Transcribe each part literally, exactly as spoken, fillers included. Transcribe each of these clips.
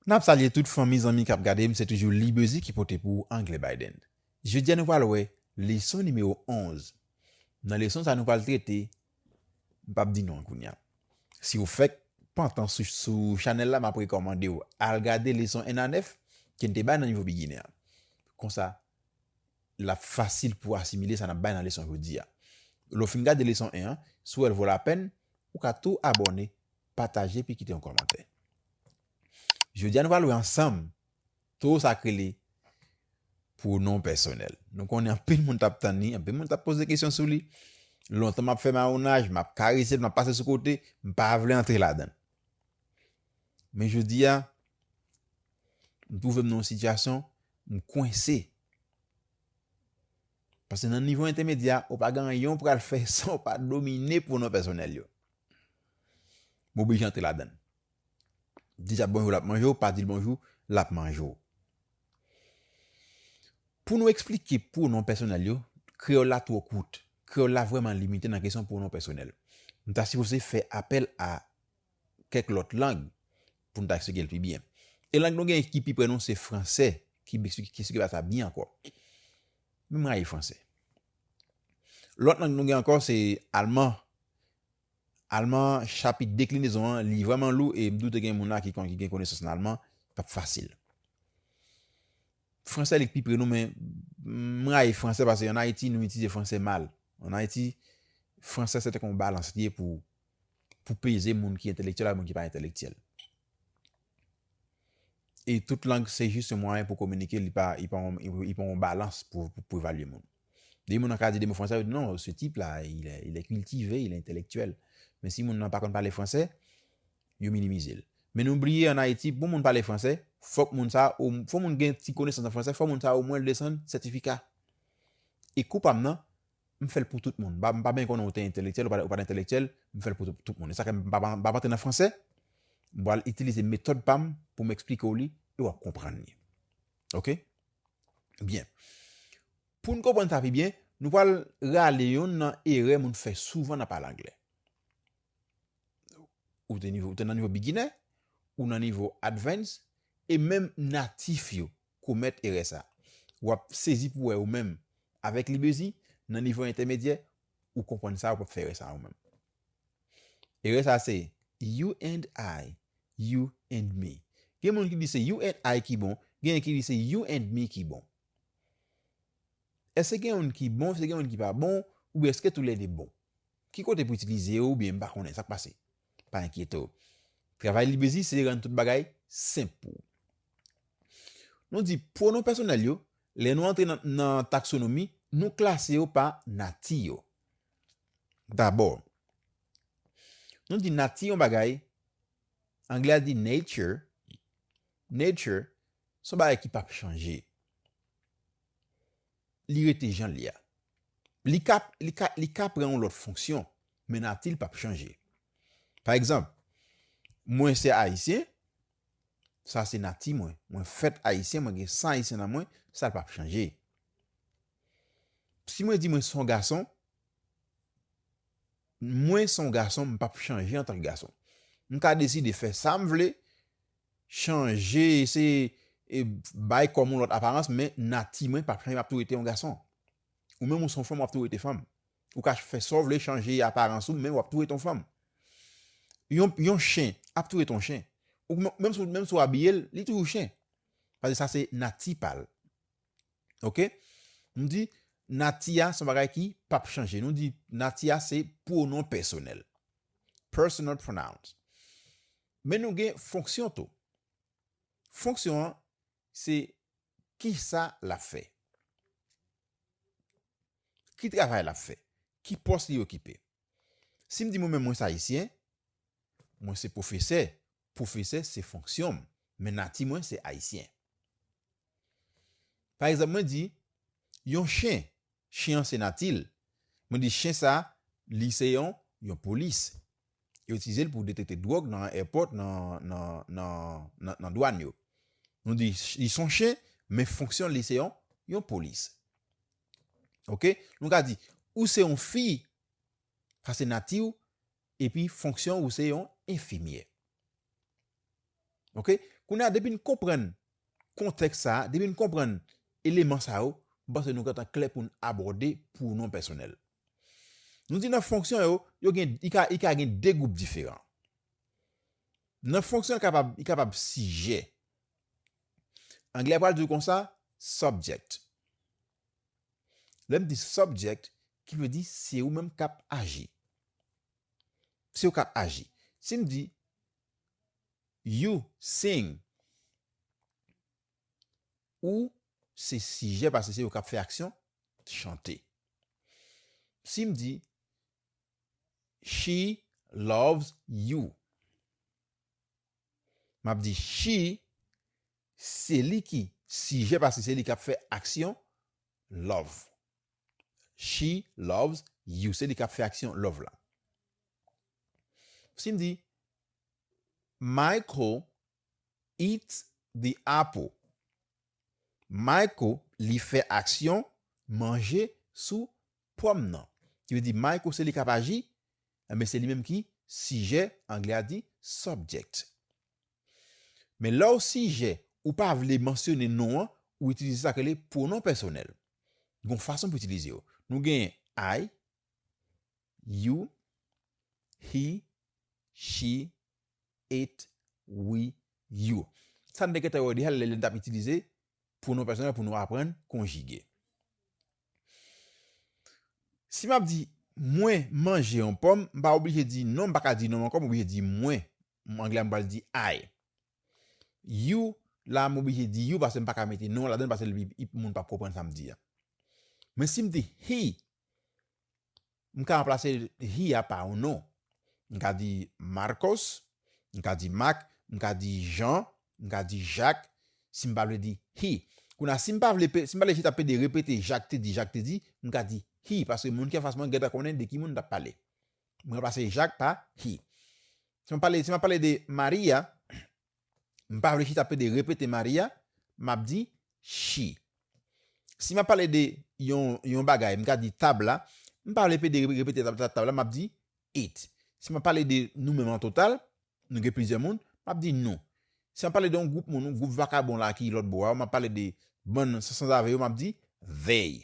N ap salye tout fanmi, zanmi k ap gade m, se toujou Libezi ki pote pou ou Anglè Biden. Jodi a nou pral wè leson nimewo onz. Nan leson sa nou pral trete, m p ap di non an kounye a. Si w fèk pantan sou, sou chanèl la, m ap rekòmande w al gade leson en a nèf ke n te bay nan nivo beginner. Konsa, l ap fasil pou w asimile sa n ap bay nan leson jodi a. Lè w fin gade leson en an, si w wè l vo lapèn, ou ka tou abòne, pataje epi kite yon kòmantè. Jodi a nou pral wè ansanm toro sa k rele pwonon pèsonèl. Nou konnen anpil moun t ap tann li, anpil moun t ap poze kesyon sou li. Lontan m ap fè mawonaj, m ap karese l, m ap pase sou kote, m pa vle antre ladan l. Men jodi a, m twouve m nan yon sitiyasyon, m kwense. Paske nan nivo entèmedyè a, ou pa gen anyen w pral fè san w pa domine pwonon pèsonèl yo. M oblije antre ladan l. Di dyab bonjou, l ap manje w, pa di l bonjou, l ap manje w. Pou nou eksplike pwonon pèsonèl yo, kreyòl la twò kout. Kreyòl la vrèman limite nan kesyon pwonon pèsonèl. M ta sipoze fè apèl a kèk lòt lang pou n ta eksplike l pi byen. E lang nou gen ki pi pre nou se fransè, ki eksplike, ki eksplike bagay sa byen ankò. Men m rayi fransè. Lòt lang nou gen ankò se alman. Alman, chapit deklinezon an, li vrèman lou e m doute gen moun la ki konn, ki gen konesans nan alman, p ap fasil. Fransè li k pi pre nou, men m rayi fransè paske ann Ayiti, nou itilize fransè mal. Ann Ayiti, fransè se tankou yon balans li ye pou, pou peze moun ki entèlektyèl ak moun ki pa entèlektyèl. E tout lang se jis yon mwayen pou kominike, li pa, li pa yon, li pa yon balans pou, pou, pou evalye moun. De moun nan ka di de mo fransè, yo di, "Non, ce type-là, il est, il est cultivé, il est intellectuel." Men si moun nan pa konn pale fransè, yo minimize l. Men nou bliye ann Ayiti, pou moun pale fransè, fòk moun sa, o- fòk moun gen ti konesans nan fransè, fòk moun sa omwen l desann sètifika. E kou pa m nan, m fè l pou tout moun. M pa, m pa byen konnen ou te entèlektyèl, ou pa, ou pa t entèlektyèl, m fè l pou tout, tout moun. E sa fè m pa, pa, pa antre nan fransè, m pral itilize metòd pa m pou m eksplike w li, e w ap konprann li. Oke? Byen. Pou n konprann sa pi byen, nou pral rale yonn nan erè moun fè souvan nan pale anglè. Ou te nivo, ou te nan nivo beginner, ou nan nivo advance, e menm natif yo komèt erè sa. W ap sezi pou wè ou menm, avèk Libezi, nan nivo entèmedyè, ou konprann sa, ou p ap fè erè sa ou menm. Erè sa se you and I, you and me. Gen moun ki di se you and I ki bon, gen ki di se you and me ki bon. Èske gen youn ki bon, èske gen youn ki pa bon, oubyen èske toulède bon? Ki kote pou itilize yo, oubyen m pa konnen sa k pase? Pa enkyete w. Travay Libezi se rann tout bagay senp pou ou. Nou di pwonon pèsonèl yo, lè nou antre nan, nan taksonomi, nou klase yo pa nati yo. Dabò, nou di nati yon bagay, anglè a di nature, nature, se yon bagay ki p ap chanje. Li rete jan l ye a. Li ka, li ka, li ka pran yon lòt fonksyon, men nati l p ap chanje. Pa egzanp, mwen se Ayisyen, sa se nati mwen. Mwen fèt Ayisyen, mwen gen san Ayisyen nan mwen, sa l p ap chanje. Si mwen di mwen se yon gason, mwen se yon gason, m p ap chanje antanke gason. M ka deside fè sa m vle, chanje, eseye, e, bay kò m yon lòt aparans, men nati mwen p ap chanje, m ap toujou rete yon gason. Ou menm ou se yon fanm, w ap toujou rete fanm. Ou ka fè sa w vle, chanje aparans ou, men w ap toujou rete yon fanm. Yon, yon chen ap toujou rete yon chen. Ou menm, menm si w, menm si w abiye l, li toujou chen. Paske sa se nati pa l. Oke? M di, nati a se yon bagay ki p ap chanje. Nou di, nati a se pwonon pèsonèl. Personal pronouns. Men nou gen fonksyon tou. Fonksyon an, se kisa l ap fè. Ki travay l ap fè? Ki pòs li okipe? Si m di mwen menm mwen se Ayisyen, mwen se pwofesè. Pwofesè se fonksyon m, men nati mwen se Ayisyen. Pa egzanp, mwen di, yon chen, chen an se nati l. Mwen di chen sa, li se yon, yon polis. Yo itilize l pou detekte dwòg nan èpòt, nan, nan, nan, nan, nan dwàn yo. Nou di, li se yon chen, men fonksyon li se yon, yon polis. Oke? Nou ka di, ou se yon fi, sa se nati w, epi fonksyon ou se yon enfimyè. Ok? Kounye a, depi n konprann kontèks sa a, depi n konprann eleman sa yo, m panse nou gentan klè pou n abòde pwonon pèsonèl. Nou di nan fonksyon yo, yo gen, i ka, i ka gen de gwoup diferan. Nan fonksyon, li kapab, li kapab sijè. Anglè a pral di w konsa, subject. Lè m di subject, ki vle di se ou menm k ap aji. Se ou k ap aji. Si m di, you sing, ou se sijè, paske se ou k ap fè aksyon chante. Si m di, she loves you, m ap di she, se li ki sijè, paske se li k ap fè aksyon love. She loves you. Se li k ap fè aksyon love la. Si m di, Michael eats the apple. Michael, li fè aksyon manje sou pòm nan. Ki vle di Michael se li k ap aji, enben se li menm ki sijè, anglè a di subject. Men lè w sijè, ou pa vle mansyone non an, ou itilize sa k rele pwonon pèsonèl. Gon fason pou itilize yo. Nou gen I, you, he, she, it, we, you. Sa n te gentan wè deja lè n t ap itilize pwonon pèsonèl pou nou aprann konjige. Si m ap di, mwen manje yon pòm, m pa oblije di non, m pa ka di non ankò, m oblije di mwen. Anglè a m pral di I. You, la m oblije di you paske m pa ka mete non ladan l paske l, moun p ap konprann sa m di a. Men si m di he, m ka ranplase he a pa yon non. M ka di Marcos, m ka di Marc, m ka di Jean, m ka di Jacques, si m pa vle di he. Kounye a, si m pa vle pe-, si m pa vle chita pede repete Jacques te di, Jacques te di, m ka di he, paske moun ki anfas mwen gentan konnen de ki moun m t ap pale. M ranplase Jacques pa he. Si m ap pale, si m ap pale de Maria, m pa vle chita pede repete Maria, m ap di she. Si m ap pale de yon, yon bagay, m ka di tab la, m pa vle pede repe-, repete tab, tab, tab la, m ap di it. Si m ap pale de nou menm an total, nou gen plizyè moun, m ap di nou. Si m ap pale de yon gwoup moun, yon gwoup vakabon la ki lòt bò a, m ap pale de bann sanzave yo, m ap di they.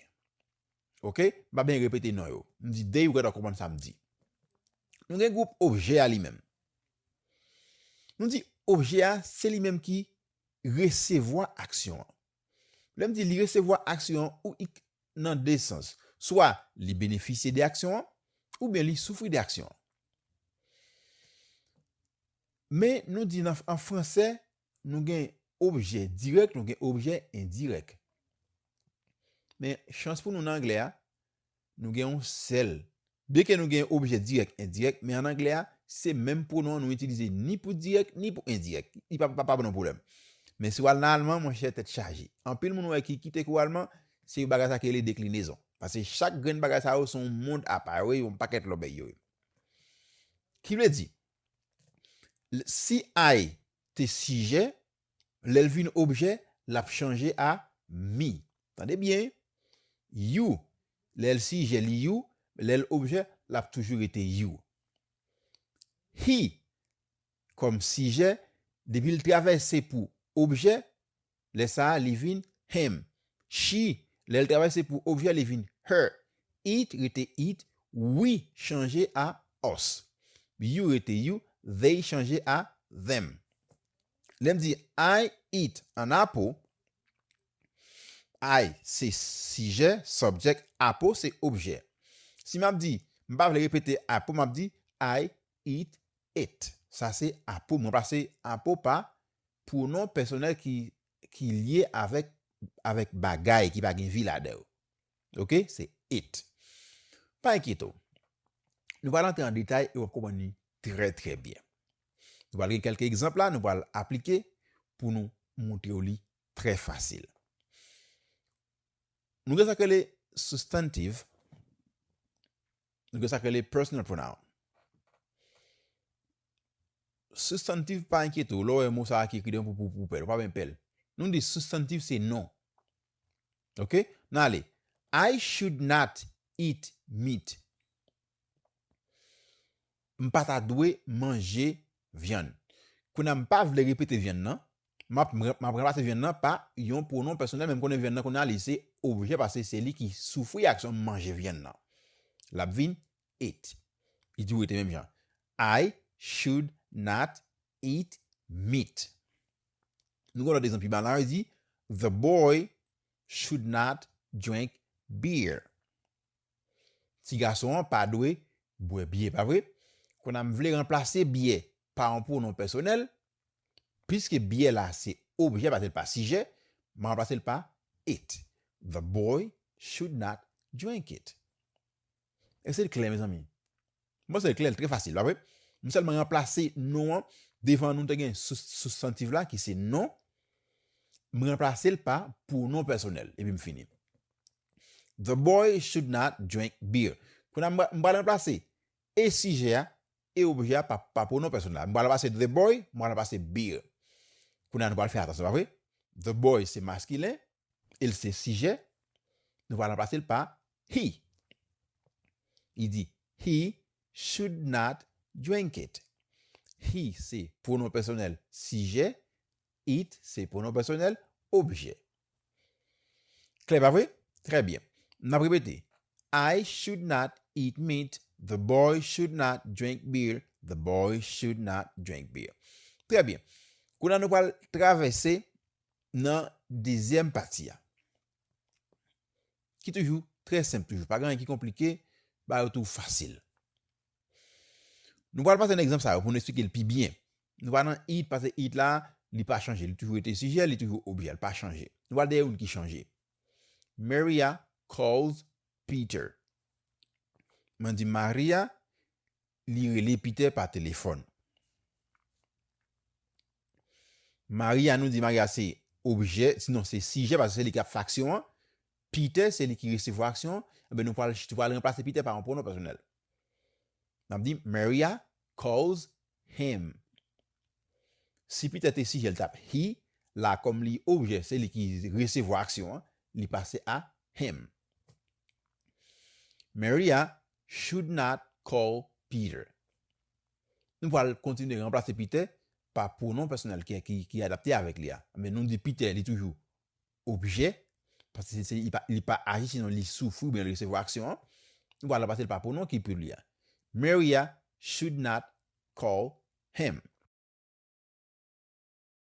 Ok? M pa byen repete non yo. M di they, ou gentan konprann sa m di. Nou gen gwoup objè a li menm. Nou di objè a, se li menm ki resevwa aksyon an. Lè m di li resevwa aksyon an, ou ik nan de sans. Swa li benefisye de aksyon an, oubyen li soufri de aksyon an. Men nou di nan, an fransè, nou gen objè dirèk, nou gen objè endirèk. Men chans pou nou nan anglè a, nou gen yon sèl. Byenke nou gen objè dirèk, endirèk, men an anglè a, se menm pwonon an nou itilize ni pou dirèk, ni pou endirèk. Li pa, pa, pa ban nou pwoblèm. Men si w al nan alman, monchè, tèt chaje. Anpil moun wè ki kite kou alman, se yon bagay sa ki rele deklinezon. Paske chak grenn bagay sa yo se yon mond apa yo ye, yon pakèt lòbèy yo ye. Ki vle di, l-, si I te sijè, lè l vin objè, l ap chanje a me. Tande byen, you, lè l sijè, li you, lè l objè, l ap toujou rete you. He, kòm sijè, depi l travèse pou objè, lè sa a, li vin him. She, lè l travèse pou objè, li vin her. It rete it, we chanje a us. You rete you, they chanje a them. Lè m di, I eat an apple, I se sijè, subject, apple se objè. Si m ap di, m pa vle repete apple, m ap di, I eat it. Sa se apple. M ranplase apple pa pwonon pèsonèl ki, ki lye avèk, avèk bagay ki pa gen vi ladan yo. Ok? Se it. Pa enkyete w. Nou pral antre an detay e w ap konprann li trè, trè byen. Nou pral gen kèlke egzanp la, nou pral aplike pou nou montre w li trè fasil. Nou gen sa k rele substantive, nou gen sa k rele personal pronoun. Substantive, pa enkyete w, lè w wè mo sa a ki ekri devan pou, pou, pou pè l, ou pa byen pè l. Nou di substantive se non. Ok? N ale. I should not eat meat. M pa ta dwe manje vyann. Kounye a m pa vle repete vyann nan, m ap, m ap ranplase vyann nan pa yon pwonon pèsonèl, men m konnen vyann nan kounye a li se objè, paske se li ki soufri aksyon manje vyann nan. L ap vin it. Li toujou rete menm jan. I should not eat meat. Nou gen lòt egzanp pi ba la, li di, The boy should not drink beer. Ti gason an pa dwe bwè byè, pa vre? Kounye a m vle ranplase byè pa yon pwonon pèsonèl, piske byè la se objè, paske l pa sijè, m ranplase l pa it. The boy should not drink it. Èske l klè, mezanmi? Bon, se klè, l trè fasil, pa vre? M sèlman ranplase non an devan nou te gen sou- substantive la, ki se non. M ranplase l pa pwonon pèsonèl, epi m fini. The boy should not drink beer. Kounye a, m pral ranplase e sijè a, e objè a pa, pa pwonon pèsonèl la. M pral ranplase the boy, m pral ranplase beer. Kounye a, nou pral fè atansyon, pa vre? The boy se maskilen, e l se sijè, nou pral ranplase l pa he. Li di, he should not drink it. He se pwonon pèsonèl sijè, it se pwonon pèsonèl objè. Klè, pa vre? Trè byen. N ap repete. I should not eat meat. The boy should not drink beer. The boy should not drink beer. Trè byen. Kounye a nou pral travèse nan dezyèm pati a. Ki toujou trè senp toujou. Pa gen anyen ki konplike, bagay yo tou fasil. Nou pral pase nan egzanp sa yo pou nou eksplike l pi byen. Nou pa nan it, paske it la, li pa chanje. Li toujou rete sijè, li toujou objè, li pa chanje. Nou pral dèyè youn ki chanje. Maria calls Peter. Mwen di Maria, li rele Peter pa telefòn. Maria, nou di Maria se objè, sinon se sijè, paske se li k ap fè aksyon an. Peter, se li ki resevwa aksyon an. Enben, nou pral, nou pral ranplase Peter pa yon pwonon pèsonèl. N ap di, Maria calls him. Si Peter te sijè, l t ap he, la, kòm li objè, se li ki resevwa aksyon an, li pase a him. Maria should not call Peter. Nou pral kontinye ranplase Peter pa pwonon pèsonèl ki, ki, ki adapte avèk li a. Men nou di Peter, li toujou objè, paske se, se, li pa, li pa aji, sinon li soufri oubyen li resevwa aksyon an. Nou pral ranplase l pa pwonon ki pou li a. Maria should not call him.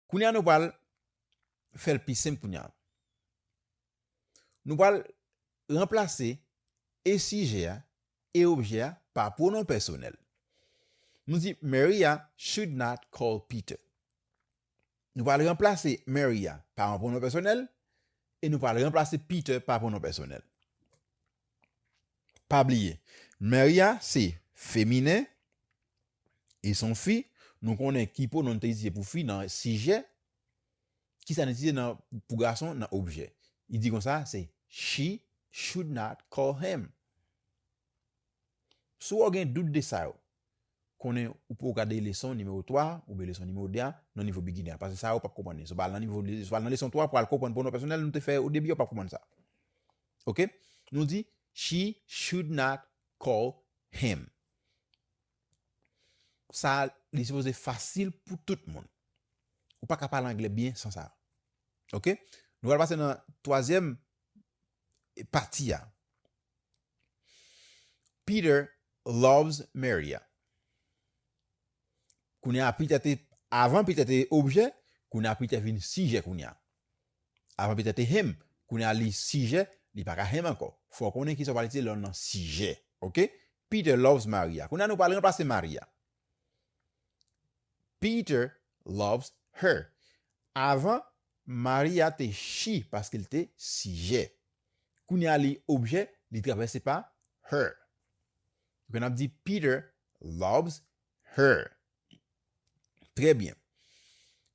Kounye a nou pral fè l pi senp kounye a. Nou pral ranplase e sijè a e objè a pa pwonon pèsonèl. Nou di Maria should not call Peter. Nou pral ranplase Maria pa yon pwonon pèsonèl e nou pral ranplase Peter pa pwonon pèsonèl. Pa bliye, Maria se feminen e se yon fi. Nou konnen ki pwonon n te itilize pou fi nan sijè. Kisa n itilize nan, pou gason nan objè? Li di konsa, se she should not call him. Si w gen dout de sa yo, konnen ou poko gade leson nimewo twa oubyen leson nimewo de a nan nivo beginner. Paske sa yo w p ap konprann li. Si w pa al nan nivo, si w pa al nan leson twa pou al konprann pwonon pèsonèl nou te fè o debi, w p ap konprann sa. Oke? Nou di, she should not call him. Sa, li sipoze fasil pou tout moun. Ou pa ka pale anglè byen san sa. Oke? Nou pral pase nan twazyèm pati a. Peter loves Maria. Kounye a, Peter te, avan Peter te objè, kounye a Peter vin sijè kounye a. Avan Peter te him, kounye a li sijè, li pa ka him ankò. Fò w konnen kisa w pral itilize lè w nan sijè. Oke? Peter loves Maria. Kounye a nou pral ranplase Maria. Peter loves her. Avan, Maria te she paske l te sijè. Kounye a li objè, li travèse pa her. Donk n ap di Peter loves her. Trè byen.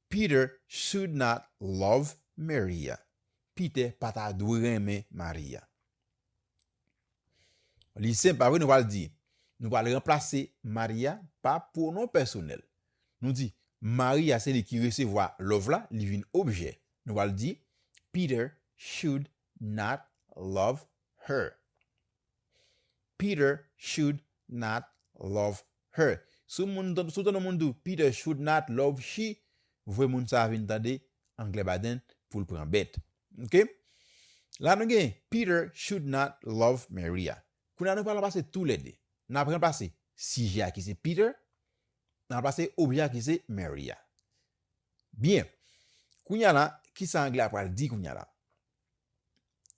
Peter should not love Maria. Peter pa ta dwe renmen Maria. Li senp, pa vre? Nou pral di, nou pral ranplase Maria pa pwonon pèsonèl. Nou di, Maria se li ki resevwa love la, li vin objè. Nou pral di, Peter should not love her. Peter should not love her. Si w moun, si w tande yon moun di w, "Peter should not love she," voye moun sa a vin tande anglè baden pou l pran bèt. Oke? La nou gen, "Peter should not love Maria." Kounye a nou pral ranplase toulède. N ap ranplase sijè a ki se Peter, n ap ranplase objè a ki se Maria. Byen. Kounye a la, ki sa anglè a pral di kounye a la?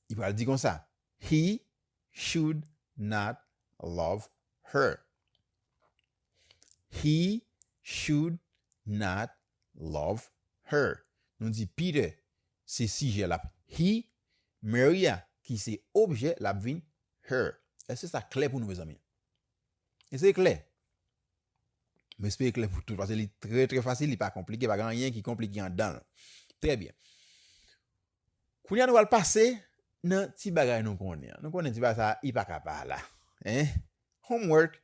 Li pral di konsa, "He should not love her." "He should not love her." Nou di Peter, se sijè l ap he, Maria, ki se objè, l ap vin her. Èske sa klè pou nou, mezanmi? Èske klè? M espere klè pou tout, paske li trè, trè fasil, li pa konplike, pa gen anyen ki konplike anndan l. Trè byen. Kounye a nou pral pase nan ti bagay nou konnen an. Nou konnen ti bagay sa a, li pa ka pa la. Hein? Homework,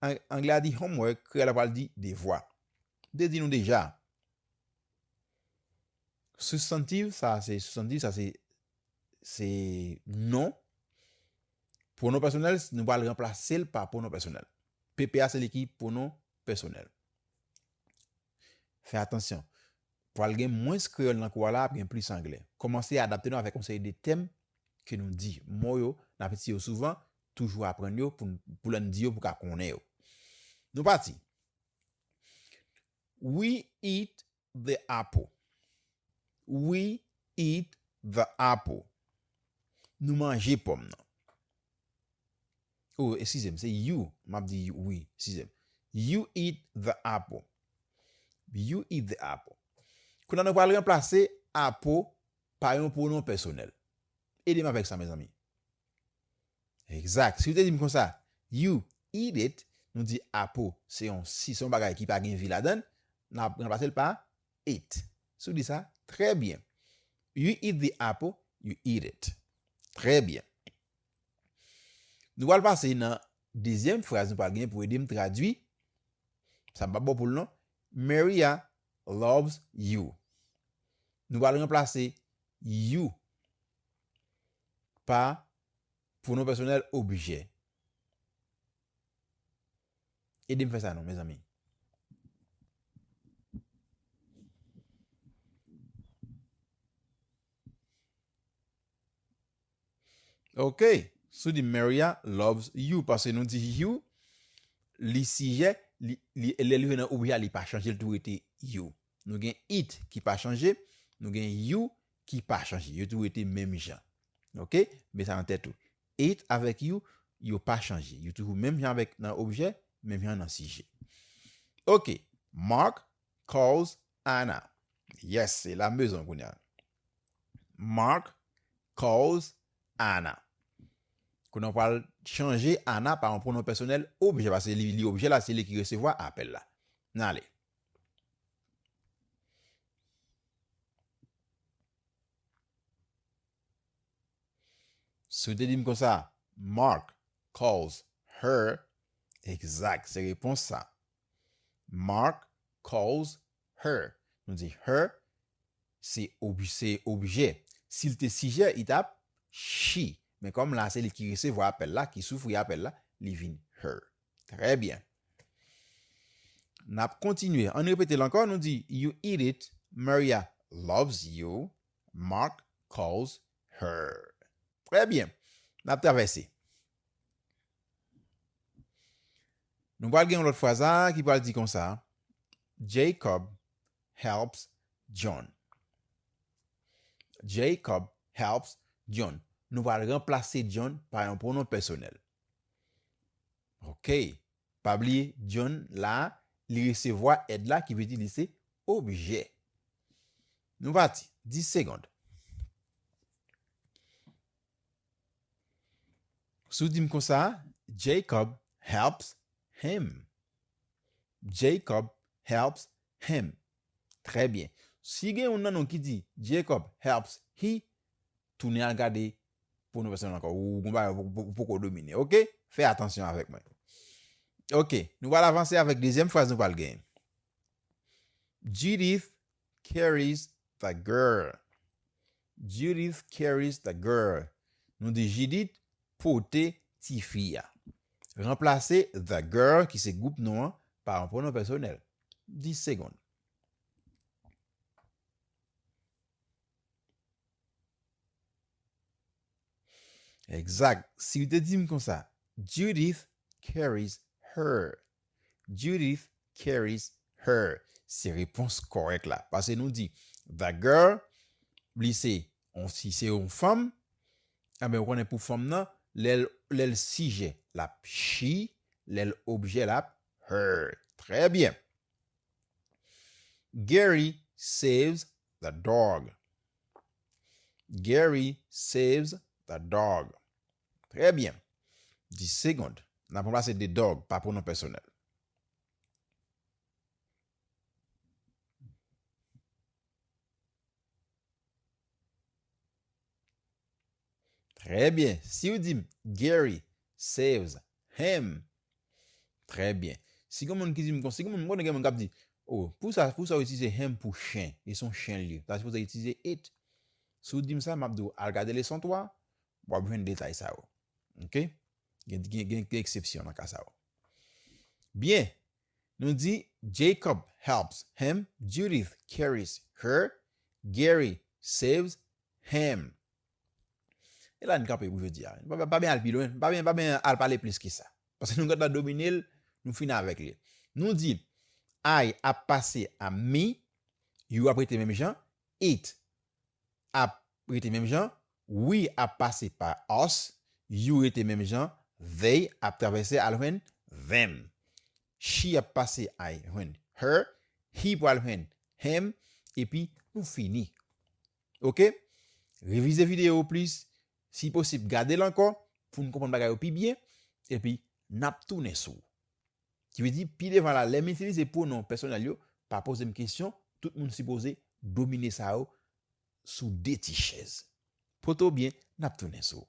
an-, anglè a di homework, kreyòl la pral di devwa. M te di nou deja, sibstantiv, sa se sibstantiv, sa se, se non. Pwonon pèsonèl, nou pral ranplase l pa pwonon pèsonèl. P P a se li ki pwonon pèsonèl. Fè atansyon. Pral gen mwens kreyòl nan kou a la, ap gen plis anglè. Kòmanse adapte nou avèk yon seri de tèm ke nou di. Mo yo, n ap itilize yo souvan, toujou aprann yo pou, pou lè n di yo, pou ka konnen yo. Nou pati. We eat the apple. We eat the apple. Nou manje pòm nan. Oh, eskize m, se you. M ap di you, we, eskize m. You eat the apple. You eat the apple. Kounye a nou pral ranplase apple pa yon pwonon pèsonèl. Ede m avèk sa, mezanmi. Egzak. Si w te di m konsa, "You eat it," nou di apple, se yon, si se yon bagay ki pa gen vi ladan l, n ap ranplase l pa it. Si w di sa, trè byen. You eat the apple, you eat it. Trè byen. Nou pral pase nan dezyèm fraz nou pral gen pou ede m tradui. Sa m p ap ba w pou l non. Maria loves you. Nou pral ranplase you pa pwonon pèsonèl objè. Ede m fè sa non, mezanmi. Ok, si w di Maria loves you, paske nou di you, li sijè, li, li, lè li vin nan objè a, li pa chanje, li tou rete you. Nou gen it ki pa chanje, nou gen you ki pa chanje. Yo tou rete menm jan. Ok? Met sa nan tèt ou. It avèk you, yo pa chanje. Yo toujou menm jan avèk nan objè, menm jan nan sijè. Ok. Mark calls Anna. Yes, se la m bezwen kounye a. Mark calls Anna. Kounye a, w pral chanje Anna pa yon pwonon pèsonèl objè, paske li, li objè la, se li ki resevwa apèl la. N ale. Si w te di m konsa, Mark calls her, egzak, se repons sa. Mark calls her. Nou di her, se ob-, se objè. Si l te sijè, li t ap she. Men kòm la, se li ki resevwa apèl la, ki soufri apèl la, li vin her. Trè byen. N ap kontinye. Ann repete l ankò. Nou di, you eat it, Maria loves you, Mark calls her. Trè byen. N ap travèse. Nou pral gen yon lòt fraz la ki pral di konsa, Jacob helps John. Jacob helps John. Nou pral ranplase John pa yon pwonon pèsonèl. Ok. Pa bliye, John la, li resevwa èd la, ki vle di li se objè. Nou pati, dis segonn. Si w di m konsa, Jacob helps him. Jacob helps him. Trè byen. Si gen youn nan nou ki di, Jacob helps he, tounen al gade pwonon pèsonèl ankò. Ou, ou, ou, ou poko domine. Ok? Fè atansyon avèk mwen. Ok. Nou pral avanse avèk dezyèm fraz nou pral genyen. Judith carries the girl. Judith carries the girl. Nou di Judith pote tifi a. Ranplase the girl, ki se gwoup nou an, pa yon pwonon pèsonèl. Dis segonn. Egzak. Si w te di m konsa, Judith carries her. Judith carries her. Se repons kòrèk la. Paske nou di, the girl, li se, on, si se yon fanm, enben, ou konnen pou fanm nan, lè l, lè l sijè, l ap she, lè l objè, l ap her. Trè byen. Gary saves the dog. Gary saves the dog. Trè byen. Dis segonn. N ap ranplase the dog pa pwonon pèsonèl. Trè byen. Si w di m, Gary saves him. Trè byen. Si gen moun ki di m konsa, si gen moun, m konnen gen moun k ap di, oh, pou sa, pou sa w itilize him pou chen, e se yon chen l ye. Sa sipoze itilize it. Si w di m sa, m ap di w, al gade leson twa, w ap jwenn detay sa yo. Oke? Gen, gen, gen, gen eksepsyon nan ka sa yo. Byen. Nou di, Jacob helps him, Judith carries her, Gary saves him. E la n kanpe pou jodi a. Pa, pa, pa byen al pi lwen, pa byen, pa byen al pale plis ke sa. Paske nou gentan domine l, nou fini avèk li. Nou di, I ap pase a me, you ap rete menm jan, it ap rete menm jan, we ap pase pa us, you rete menm jan, they ap travèse al jwenn them. She ap pase I jwenn her, he pral jwenn him, epi nou fini. Oke? Revize videyo plis, si posib, gade l ankò pou n konprann bagay yo pi byen, epi n ap tounen sou ou. Ki vle di, pi devan la, lè m itilize pwonon pèsonèl yo, pa poze m kesyon, tout moun sipoze domine sa yo sou de ti chèz. Pote w byen, n ap tounen sou ou.